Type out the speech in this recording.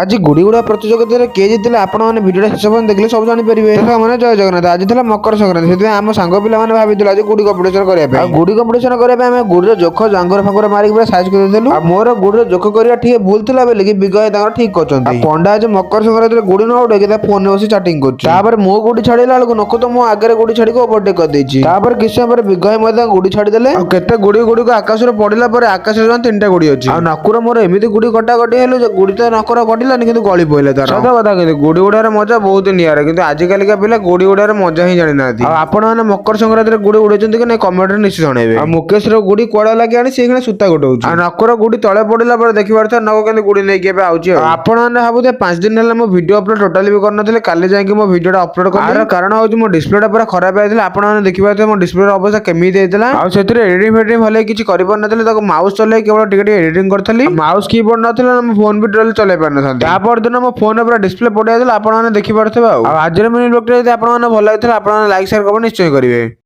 ଆଜି ଗୁଡ଼ି ଉଡ଼ା ପ୍ରତିଯୋଗିତାରେ କିଏ ଜିତିଲେ, ଆପଣମାନେ ଭିଡ଼ିଓଟା ଶେଷ ପର୍ଯ୍ୟନ୍ତ ଦେଖିଲେ ସବୁ ଜାଣିପାରିବେ। ମାନେ ଜୟ ଜଗନ୍ନାଥ। ଆଜି ଥିଲା ମକର ସଂକ୍ରାନ୍ତି, ସେଥିପାଇଁ ଆମ ସାଙ୍ଗ ପିଲାମାନେ ଭାବିଥିଲୁ ଆଜି ଗୁଡ଼ି କମ୍ପିଟିସନ କରିବା ପାଇଁ। ଆଉ ଗୁଡ଼ି କମ୍ପିଟିସନ କରିବା ପାଇଁ ଆମେ ଗୁଡ଼ିର ଜୋଖ ଜାଙ୍ଗୁର ଫାଙ୍ଗୁର ମାରିକି ପୁରା ସାଇଜ କରିଦେଇଥିଲୁ। ଆଉ ମୋର ଗୁଡ଼ିର ଜୋଖ କରିବା ଟିକେ ଭୁଲ ଥିଲା ବୋଲିକି ବିଗ ଭାଇ ତାଙ୍କର ଠିକ କରୁଛନ୍ତି। ଆଉ ପଣ୍ଡା ଆଜି ମକର ସଂକ୍ରାନ୍ତିରେ ଗୁଡ଼ି ନ ଉଡେଇକି ତା ଫୋନରେ ବସି ଚାଟିଂ କରୁଛି। ତାପରେ ମୁଁ ଗୁଡ଼ି ଛାଡ଼ିଲା ବେଳକୁ ନକୁ ତ ମୋ ଆଗରେ ଗୁଡ଼ି ଛାଡ଼ିକି ଓଭରଟେକ୍ କରିଦେଇଛି। ତାପରେ କିଛି ସମୟ ପରେ ବିଗ ଭାଇ ମଧ୍ୟ ଗୁଡ଼ି ଛାଡ଼ିଦେଲେ। ଆଉ କେତେ ଗୁଡ଼ି ଗୁଡ଼ିକ ଆକାଶରୁ ପଡ଼ିଲା ପରେ ଆକାଶରେ ଜମା ତିନିଟା ଗୁଡ଼ି ଅଛି। ଆଉ ନକୁର ମୋର ଏମିତି ଗୁଡ଼ି କଟାକଟି ହେଲୁ ଯେ ଗୁଡ଼ି ତ ନକୁର କଟିଲାନି, କିନ୍ତୁ ଗଳି ପଇଲା ତାର। ସତ କଥା, କିନ୍ତୁ ଗୁଡ଼ି ଉଡ଼ାର ମଜା ବହୁତ ନିଆରା। କିନ୍ତୁ ଆଜିକାଲିକା ପିଲା ଗୁଡ଼ି ଉଡ଼ାର ମଜା ହିଁ ଜାଣିନାହାନ୍ତି। ଆଉ ଆପଣମାନେ ମକର ସଂକ୍ରାନ୍ତିରେ ଗୁଡ଼ି ଉଡେଇଛନ୍ତି କି ନାଇଁ, କମେଣ୍ଟରେ ନିଶ୍ଚୟ ଜଣେଇବେ। ଆଉ ମୁକେଶର ଗୁଡ଼ି କୁଆଡ଼େ ଲାଗି ଆଣି ସେଇଖିଣା ସୂତା ଗୋଟଉଛି। ଆଉ ନକୁର ଗୁଡ଼ି ତଳେ ପଡ଼ିଲା ପରେ ଦେଖିପାରୁଥିବେ ନକ କେମିତି ଗୁଡ଼ି ନେଇକି ଏବେ ଆଉଛି। ଆଉ ଆପଣମାନେ ଭାବୁଥିବେ 5 ଦିନ ହେଲା ମୋ ଭିଡ଼ିଓ ଅପଲୋଡ ଟୋଟାଲି ବି କରିନଥିଲି। କାଲି ଯାଇକି ମୋ ଭିଡ଼ିଓଟା ଅପଲୋଡ କଲି। ଆର କାରଣ ହଉଛି ମୋ ଡିସପ୍ଲେଟା ପୁରା ଖରାପ ହେଇଥିଲା। ଆପଣମାନେ ଦେଖିପାରୁଥିବେ ମୋ ଡିସପ୍ଲେର ଅବସ୍ଥା କେମିତି ହେଇଥିଲା। ଆଉ ସେଥିରେ ଏଡିଟିଂ ଫେଡିଟିଂ ଭଲ କିଛି କରିପାରୁନଥିଲି। ତାକୁ ମାଉସ୍ ଚଲେଇ କେବଳ ଟିକେ ଟିକେ ଏଡିଟିଂ କରିଥିଲି। ମାଉସ୍ କିବୋର୍ଡ ନଥିଲା, ମୋ ଫୋନ ବି ଟୋଟାଲି ଚଲେଇ ପାରିନଥାନ୍ତି। ତାପର ଦିନ ମୋ ଫୋନରେ ପୁରା ଡିସପ୍ଲେ ପଡ଼ିଯାଇଥିଲା, ଆପଣମାନେ ଦେଖିପାରୁଥିବେ। ଆଉ ଆଜିର ମିନି ବ୍ଲଗଟା ଯଦି ଆପଣମାନେ ଭଲ ଲାଗିଥିଲା, ଆପଣମାନେ ଲାଇକ୍, ସେୟାର, କମେଣ୍ଟ ନିଶ୍ଚୟ କରିବେ।